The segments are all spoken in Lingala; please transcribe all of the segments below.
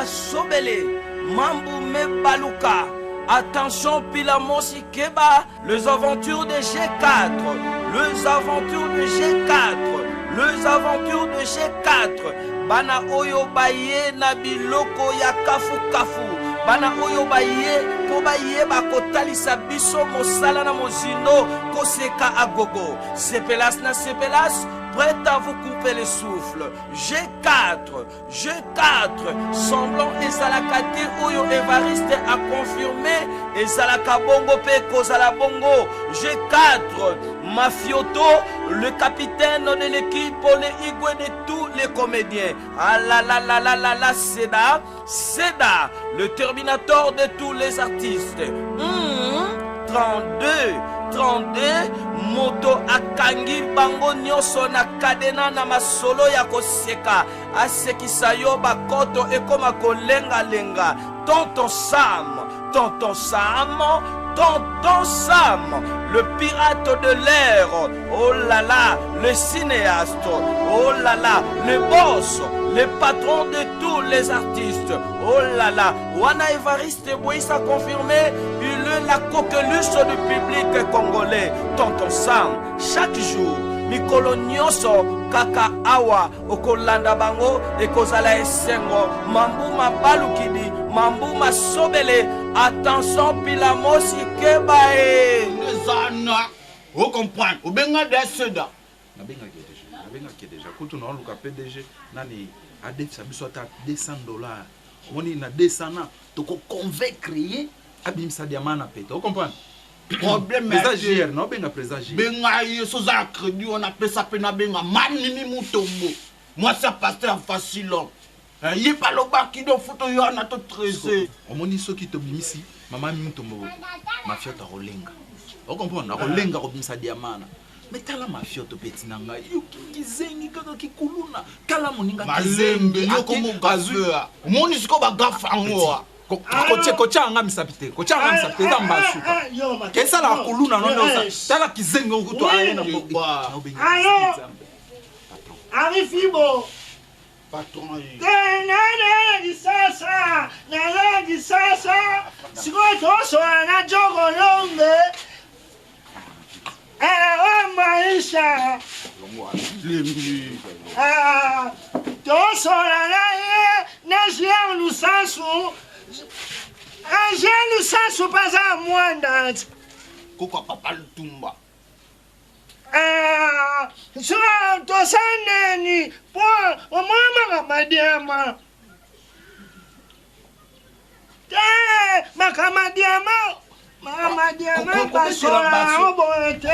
masobele, mambu mebaluka. Attention Pilamosi Keba, les aventures de G4, les aventures de G4, les aventures de G4. Bana oyo baye na biloko ya kafu kafu, bana oyo baye po bayeba kotalisa biso mosala na mozindo koseka agogo. Sepelas na sepelas, prêt à vous couper le souffle. G4, G4, semblant ezalaka te oyo Evariste a confirmé, ezalaka bongo pe kozala bongo. G4, Mafioto, le capitaine de l'équipe, le Igwe de tous les comédiens. Ah la la la la la la, Seda, Seda, le terminator de tous les artistes. 32, 32, moto akangi bango nyonso na kadena na masolo ya koseka asekisa yo bakoto ekoma kolengalenga. Tonton Sam, Tonton Sam, Tonton Sam, le pirate de l'air, oh là là, le cinéaste, oh là là, le boss, le patron de tous les artistes, oh là là, wana Evariste Boïssa confirmé, il est la coqueluche du public congolais. Tonton Sam, chaque jour, mikolo nyonso kaka awa okolanda bango ekozala esengo. Mambu mabalukidi, mambu masobele, attention Pilamosi keba e. Ezana, o comprendre, obenga de seda. Nabengaki déjà, nabengaki déjà. Kutu na oluka PDG nani adefisa biso ata $200. Omoni na 200 na toko convaincre ye abimisa diamant na pete. O comprendre? Problème président ya te. JR, na obenga président JR. Benga ye soza ya crédit wana pesa pe na benga Manimi Mutombo. Mwasi ya pasteur Facilon. Ye pa lobaki do foto yo wana to trésor. Omoni soki tobimisi mama Mutombo mafioto akolenga. O comprendre? Akolenga kobimisa diamant na. Mais tala mafioto peti na ngai. Yo kizengi kaka kikuluna. Tala moninga Malembe, kizengi. yo komo gaffe. Omoni siko ba gaffe yango wa. Kotia yanga misapi te, kotia yanga misapi te, eza mbasuka. Kesala kuluna no ndosa. Tala kizengi okutu aye na mboka. Allo? Arifibo. Patron ye. Te nana kisasa, nana kisasa. Sikoyo tosola na Djogo Lombe. Eh, maisha. Ah, tosola na ye na Jean Lusasu. Ah, Jean Lusasu paza mwanda. Koko papa Lutumba. Ah, so tosaneni po omama kamadiama. Te makamadiama. Makamadiama basola yango boye te.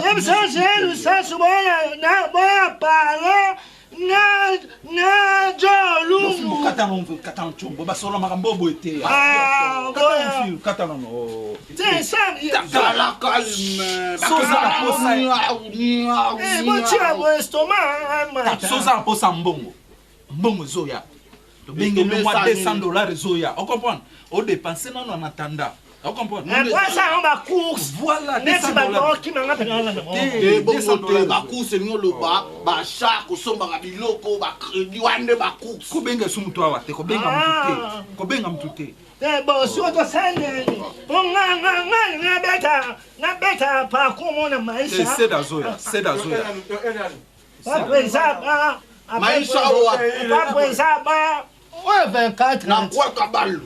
Yebisa Jean Lusasu boya na boya pale na na Jolungu. Kata no kata no chombo basola makambo boye te. Ah, Kata no kata no. Te sa Zala calme. Soza na posa. Eh, botia bo estomac ama. Soza na posa mbongo. Mbongo ezoya. Tobenge le mois $200 ezoya. O comprendre? O dépenser nano en attendant. O comprendre? Eh, posa yango ba course. Voilà, Neti $200. bato okima nga mpe na na. Te bongo te ba course elingi oloba ba achat kosombaka biloko ba crédit wana nde ba course. Kobenga esu mutu awa te, kobenga mutu te. Kobenga mutu te. Eh, bon, soki tosandeli po nga nga nga nabeta nabeta parcours mona maisha. Te seda zoya, seda zoya. Papa eza ba Maisha wa. Papa eza ba oyo 24 Na kwaka balu.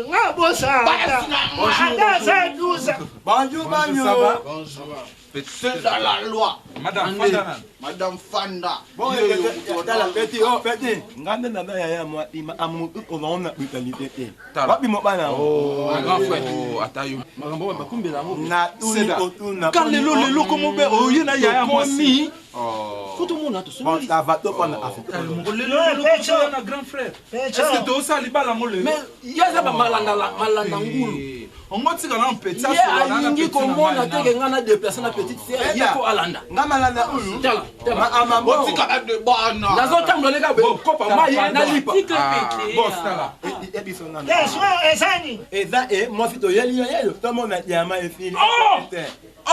Nga bosa. Ata za 12. Bonjour, Bonjour, ça va? Bonjour. C'est dans la loi. Madame Fanda nani? Madame Fanda. Bon, Ye yo, tala, petit, oh, petit. Nga nde naza yaya mwa ima amu ozango na brutalité te. Tala. Wapi mobana? Oh, grand frère. Oh, ata yo. Makambo oyo bakumbela yango. Na tuni Seda. kotuna. Ka lelo lelo komo be oye na yaya mwasi. Oh. Faut tomona Bon, tosomoli. ça va topana Afrique. Lelo lelo Pecho. komo na grand frère. Pecho. Est-ce que tosala libala ngo lelo? Mais ye aza ba malanda la- malanda ngulu. Eh, ongo tika na petit Ye asola na alingi petit na komona ngai te ke ngai na déplace na petite sœur, ye fo alanda. Nga malanda oyo. Tala, tala. Ma ama bon. Botika ba de bana. Nazotambola ne kaka boye, kopa mai na lipa. Ah, boss tala. Ebiso nanu. Te so ezani. Eza e mwasi toyeli yo yeyo tomona diama efili. Oh!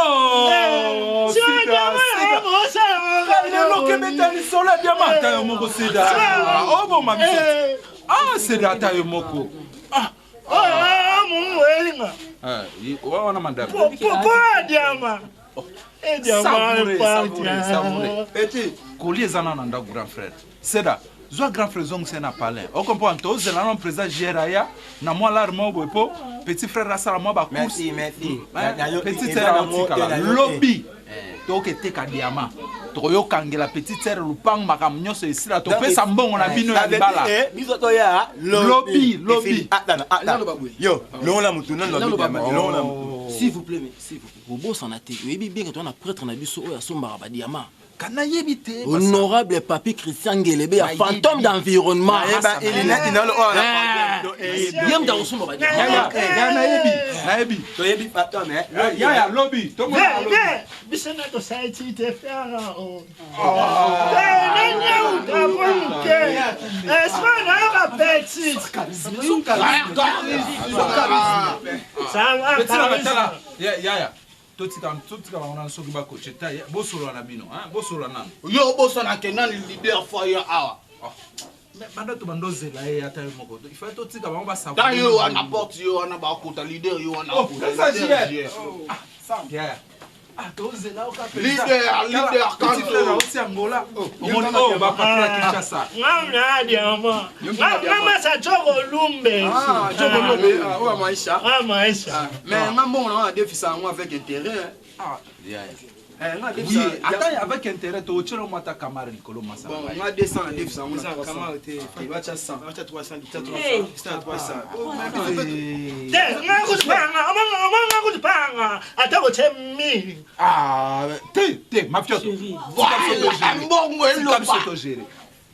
Oh, So sida, diama sida. osala. Lelo kebeta lisolo ya diama ata yo moko sida. Oboma biso. Ah, seda ata yo moko. Ah. Oh, mungu elinga. Ah, wana madame. Po diama. Eh diama savoure, savoure. Petit, colis eza na ndako grand frère. Seda, zwa grand frère zongisa na palin. Ocomprendre, tozela na président JR aya na mwa lare moko boye po petit frère asala mwa bacourse. Merci, merci. Petit frère aotikala lobi toketeka diama tokoyokangela petit frère lupango makambo nyonso esila topesa mbongo na bino ya libala biso toya lobi lobi. Yo longola motu nalongola motu. S'il vous plaît, s'il vous plaît, bobosana te, oyebi bien ke toza na prêtre na biso oyo asombaka badiama. Kana yebi te. Honorable Papi Christian Ngelebe ya fantôme d'environnement. Ye moto akosomba badiama. Nayebi, nayebi. Toyebi fantôme. Yaya lobi, tomona lobi. Biso na tosali ti te frère o. Espoir nayoka petit. Yaya, totika totika bango nanu soki bakoche ta bosolola na bino, bosolola nanu. Yo obosanake nani leader foyer awa. Banda to bandozela ye ata yo moko, il fallait totika bango basavo. Ta yo wana porte, yo wana bakota leader, yo wana. Ah, tozela oka. Leader, leader. Petit frère auti Angola, omoni oyo bapatron ya Kinshasa. Ngamna diama. Ngama sa choko lumbe. Ah, choko lumbe oyo maisha. Ah, maisha. Mais nga mbongo na defisa yango avec intérêt. Ah, oui, ata avec intérêt tokotyela mwa ata kamare likolo masala. Bon, nga 200 na defisa yango na 300 te, batya 100, batya 300, 300, 300. Te, nga kutipanga, nga kutipanga. Ata kotye mille. Ah, te te mafioto. Mbongo eloba biso togere.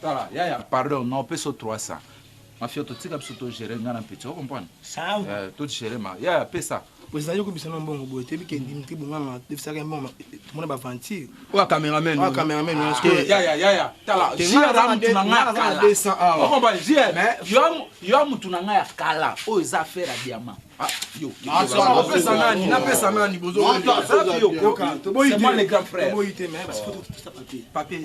Tala yaya, pardon, na opesa 300. Mafioto, tika biso togere nga na petit, ocomprendre? Togere ma yaya, pesa. Président, yo kobisa na mbongo boye, toyebi ke Dimitri Bonganga defisaka mbongo, tomona baventure. Oyo cameraman. Oyo cameraman. Yaya, yaya, tala, JR mutu na ngai ya kala, okomprendre? JR yo ya mutu na ngai ya kala, oyo eza affaire ya diamant. Yo napesa nani? Napesa nani? C'est moi le grand frère. Toboyi te, mais parce que tout ça papier papier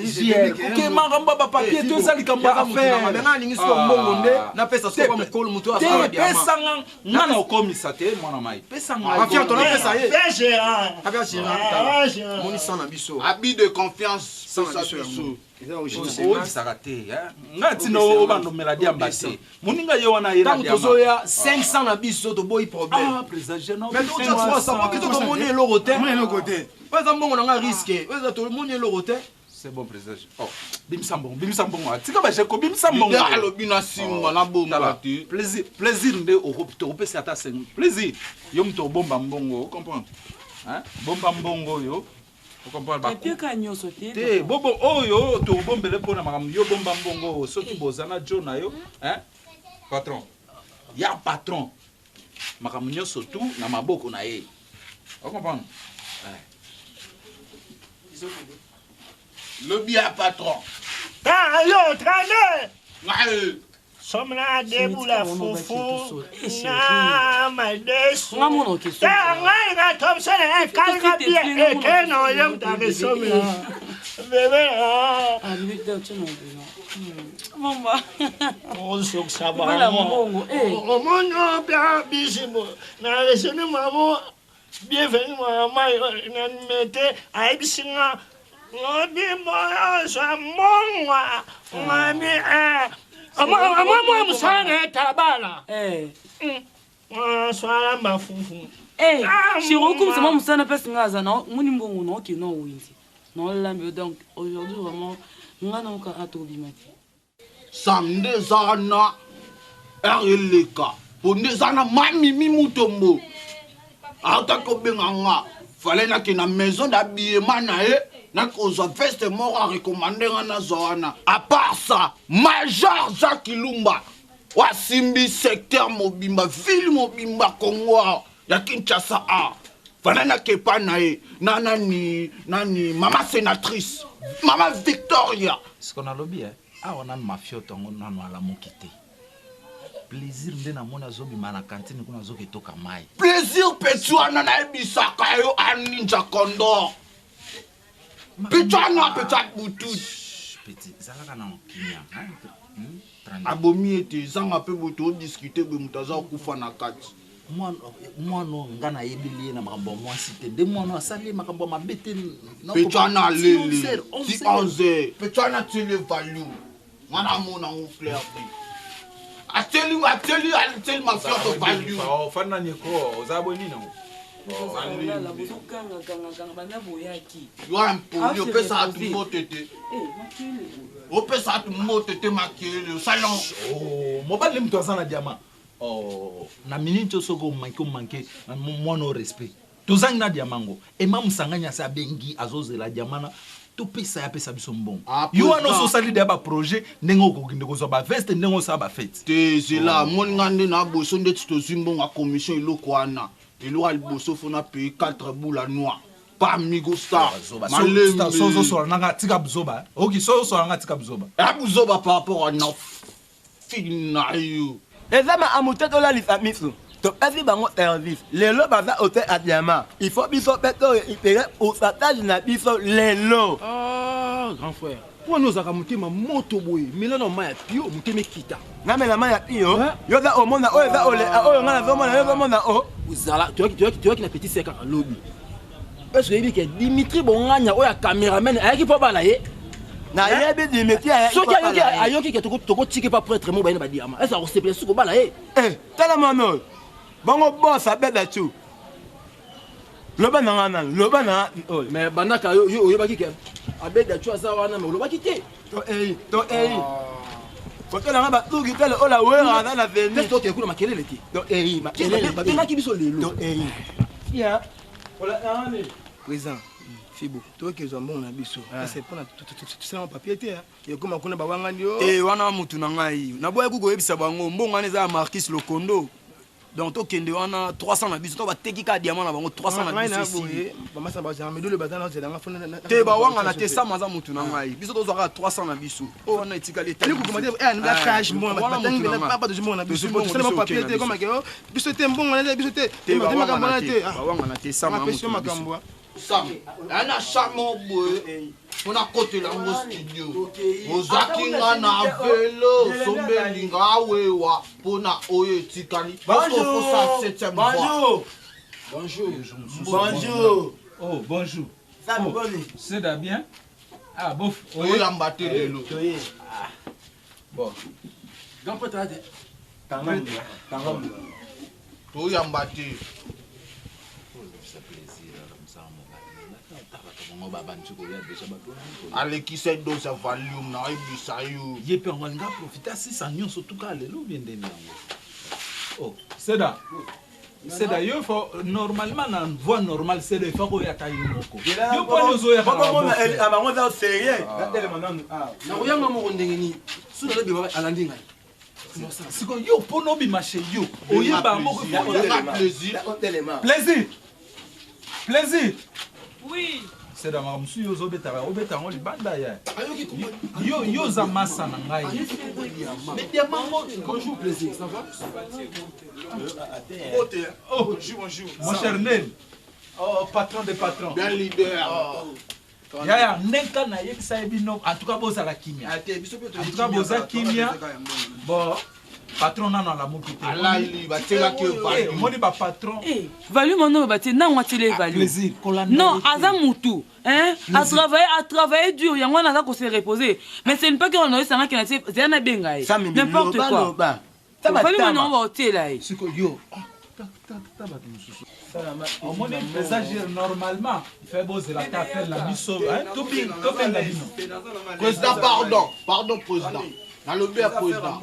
JR, makambo ya bapapier to eza likambo ya affaire. Nga alingi siko mbongo nde napesa siko mokolo moto. Te, pesa nga, nga na okomisa te mwana mai, pesa ngai. Afia tonapesa ye, afia gérant moni sang na biso. Habit de confiance, pesa biso. Oyebisaka te nga ntina obandomela diamba te, moninga ye wana. Ye ntango tozoya 500 na biso, toboyi problème. Président jeune, mais totya 300 po biso tomoni eloko te, oyo eza mbongo na nga risque, oyo eza tomoni eloko te. C'est bon, président. Oh, bimisa mbongo, bimisa mbongo. Tika bajeko, bimisa mbongo. Alobi na simba na bomba te. Plaisir, plaisir nde tokopesa ata 5. Plaisir, yo moto obomba mbongo, comprendre? Bomba mbongo oyo. Epiaka nyonso te. Te, bobo oyo tobombele mpona makambo. Yo bomba mbongo oyo soki boza na jo na yo, patron ya patron, makambo nyonso tu na maboko na ye, ocomprendre? Lobi ya patron. Ta yo trane. Ngai. Somna debula fufu na madesu. Nga mona okeso. Ta ngai nga Thompson e kalga bien e keno yo mtake somna. Bébé. Ah, lui, tu n'en Mama. Ozokisa Bala mbongo, eh. Omoni bia bisimbo na resoni mamo bienvenu mama na mete ayebisi nga ngobi moyozwa mbongwa ngami amamwa mosala na ye tabala swala mafufu. Chéri, okumisa mwa mosala mpesi nga aza moni mbongo na okende owindi na olambi. Donc aujourd'hui vraiment nga naoka atobima te. Samedi eza wana heure eleka po nde eza na mamimi Mutombo autaki kobenga nga, fale nake na maison d'habillement na ye, nakozwa veste moko arekomande nga nazwa wana. À part ça, major Jacques Ilumba wasimbi secteur mobimba, ville mobimba Congo awa ya Kinshasa a fale nakepa na ye na nani nani, mama sénatrice, mama Victoria. Siko nalobi awa nanu mafioto yango nanu alamuki te. Plaisir nde namoni azobima na kantine kuna, azoketoka mai. Plaisir petit wana nayebisaka yo, aninja condor petit wana, petit butu. Petit, zalaka na kimia. Abomi ye te, zanga mpe boye todiscute boye, moto aza kokufa na kati. Mwana oyo nga nayebeli ye na makambo ya mwasi te, nde mwana oyo asali ye makambo ya mabe te. Pecho wana alele ti 11, pecho wana atieli value, nga namona yango clair te. Atieli, atieli, atieli mafiato value. Ofandi na nieko, oza boye nini yango? Bozogangagangaganga banda boyaki. Yo impoli, opesaka tu mbote te, opesaka tu mbote te, makelele osali. Mobali nde moto aza na diama. Oh, na minute oyo soki omanke, omanke mwana o respect. Tozangi na diama ngo. Ema Musangani asi abengi, azozela diama na topesa ye, apesa biso mbongo. Yo wana oso osali deya baprojet ndenge okokende kozwa baveste, ndenge osala bafete. Te, zela, amoni nga nde na boso ndeti tozwi mbongo ya commission. Eloko wana, eloko ya liboso, fo na paye 4 bula noir pa Migo Star. Malembe, so ozosola nanga, tika buzoba. Oki so ozosola nanga, tika buzoba. Ya buzoba par rapport à na fille na yo. Eza makambo te, tolalisa miso. Topesi bango service, lelo baza hotel ya diama. Il faut biso mpe torécupere pourcentage na biso lelo. Ah, grand frère, mpo wana ozalaka motema moto boye, mela na mai ya pio, motema ekita. Namela mai ya pio? Yo oza omona oyo eza oyo ngai nazomona, yo ozomona o Ozala toyaki na petit sœur kaka lobi. Est-ce oyebi ke Dimitri Bonganya oyo ya cameraman ayaki mpo bala ye? Nayebi Dimitri. Soki ayoki, ayoki ke tokotiki pa prêtre mo bayina badiama, est-ce akosepela soki kobala ye? Tala mwana oyo, bongo bos abeda tu, loba na nga nanu, loba na oyo. Mais bandaka yo oyebaki ke abeda tu aza wana, mais olobaki te. To ei, to ei, koto nanga batuki tele oyo la wera aza na veni. Toke kuna makelele te. To ei, makelele. Babengaki biso lelo. To ei ya Président Fibo, toyoki ezwa mbongo na biso ese mpona tosalama papier te, ekoma kuna bawangani yo. Te, wana mutu na ngai naboyaki koyebisa bango mbongo wana eza ya Marquis Lokondo. Donc tokende wana 300 na biso, to bateki kaka diamant na bango 300 na biso esili. Bamasa bazala medole, baza nazelanga. Te, bawangana te. Sama aza mutu na ngai, biso tozwa kaka 300 na biso oyo wana etikali. Biso te, mbongo wana biso te, makambo wana te. Bawangana te, sama. Apesi yo makambo. Sam aya na charme boye mpo nakotela yango studio. Ozwaki nga na velo, osombeli nga awewa mpo na oyo etikali. Bonjour. Septième voix. Bonjour. Bonjour. Bonjour. Oh, bonjour. Sam. Oh, boni? C'est bien. Ah, bof. Oyamba te lelo. Bon. Grand prêtre ate. Toyamba te. Alekisa dose ya valium, nayebisa yo. Ye mpe yango alinga profite asisa nyonso tuka lelo bien ndeni yango. Oh, seda, seda, yo fo normalement na voie normale, seda ifa koya ata yo moko. Yo mponi ozoyaka? Bango eza sérieux, natelema nanu. Nakoyanga moko ndenge nini? Soki nalobi, alandi ngai. Sikoyo yo mpona obima chez yo, oyeba moko. Plaisir. Plaisir, plaisir. Oui. Seda, makambo mosusu yo ozobetaka, obeta yango libanda ya yo. Yo oza masa na ngai, mais diamango. Bonjour Plaisir, ça va? Oh, bonjour, bonjour mon cher Nel. Oh, patron de patron. Bien leader. Oh. Yaya, ndenge nayebisa ye bino, en tout cas bozala kimia, en tout cas boza kimia. Bon, patron nano alamuki te. Alali, batielaki yo value. Omoni bapatron. Value mano batie nango, atiele value. Plaisir, kolanda. Non, aza mutu, hein, a travaillé, a travaillé dur, yango wana aza kose reposer. Mais ce n'est pas que on oyesangaki na tie zela nabenga ye. N'importe quoi. Value mano baotiela ye. Sikoyo yo ta bato mosusu omoni message, normalement il fait bozela ta appel na biso, tobenga bino. Président, pardon, pardon président, nalobi ya président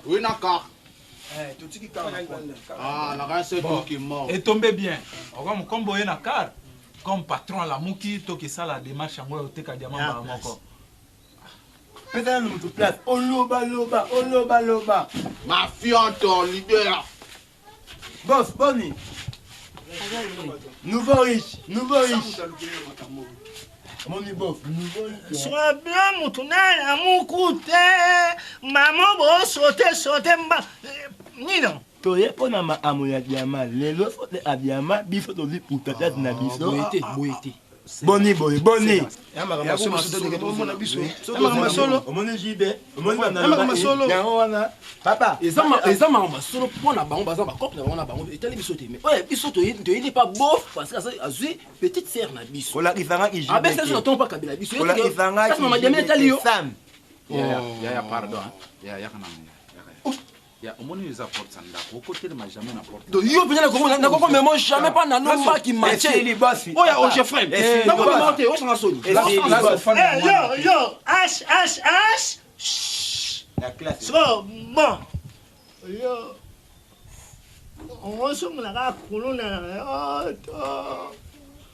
oye na car. Ah, nakasi toki mort. Etombe bien comme boye na car, comme patron alamuki, tokesala démarche yango ya oteka diamant mbala moko. Pesa nanu moto place, olobaloba, olobaloba. Mafianto leader. Boss, boni? Nouveau riche, nouveau riche. Moni bof, nouveau riche. Sois bien mutu na muku te, mama bosote sote mba nino. Toye mpo na makambo ya diama lelo. Sote ya diama, biso tozwi pourcentage na biso. Boye te, boye te. Boni boye, boni. Papa, eza makambo solo mpo na bango, baza bacope na bango na bango, etali biso te. Mais oyo biso toyeli pa bof, parce que azwi petite sœur na biso. Kolakisangaki. Abesa biso na ntongo mpa kabela biso. Kolakisangaki. Mama Diamine etali yo. Sam. Yaya, pardon, yaya, yaka na ya omoni eza porte ya ndako, okotelema jamais na porte. Donc yo mpenza nakokomema jamais mpa na nombaki matie oyo ya ogefrem, nakomema te, osanga soni. Yo yo h h h. So bon, yo osomona kaka kuluna na yo to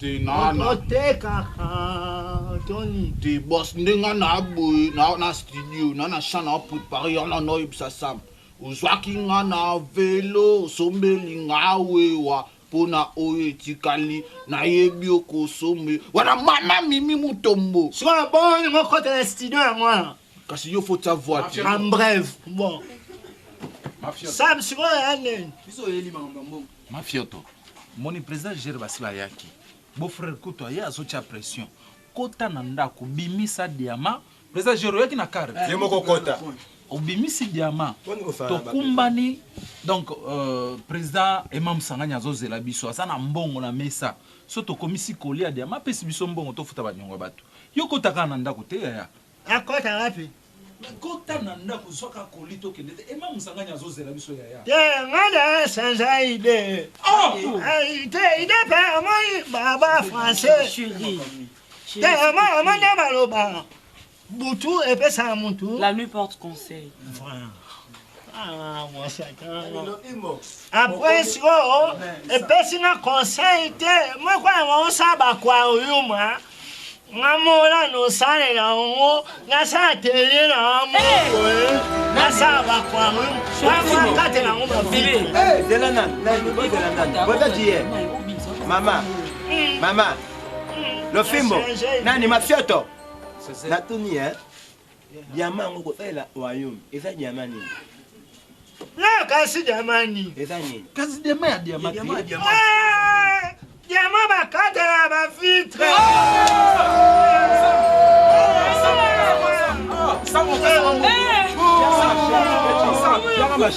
Te nana. Otekaka toni? Te bos, ndenge na boye na studio na champ na prépare yana, naoyebisa Sam, ozwaki nga na velo, osombeli nga wewa mpona oyo etikali, nayebi okosombe wana mama Mimi Mutombo. Sikoyo bon, okota na studio yango wana. Kasi yo faut tia voix te. En bref, bon, Sam, sikoyo ya nini? Biso oyeli makambo ya mbongo. Mafioto, moni président Gere, basi bayaki, beau-frère kutu aye, azotia pression. Kota na ndako, bimisa diama. Président Gere, oyaki na kare. Ye moko kota. Obimisi diama, tokumbani. Donc président Emma Musangani azozela biso, aza na mbongo na mesa. So tokomisi kolia diama, apesi biso mbongo, tofuta banyongo ya bato. Yo kota kaka na ndako te, yaya. Akota wapi? Kota na ndako, zwaka koli, tokende te. Ema Musangani azozela biso, yaya. Te, nga na change idée te, idée mpe omoni baba français te, omoni nde baloba butu epesaka mutu. La nuit porte conseil. Ah, mwasi après sikoyo epesi nga conseil te moko yango osala bakwariuma, nga mola nosalela yango, nasala atelier na nga moko, nasala bakwarium, bakatela yango bavitre. Zela nani, bozela nani, boza jiye. Mama, mama Lofimbo, nani, Mafioto, natuni e diama yango kosalela royaume eza diama nini? Na kasi diama nini? Eza nini? Kasi diama ya diama te. Diama bakatela bavitre. Yaka.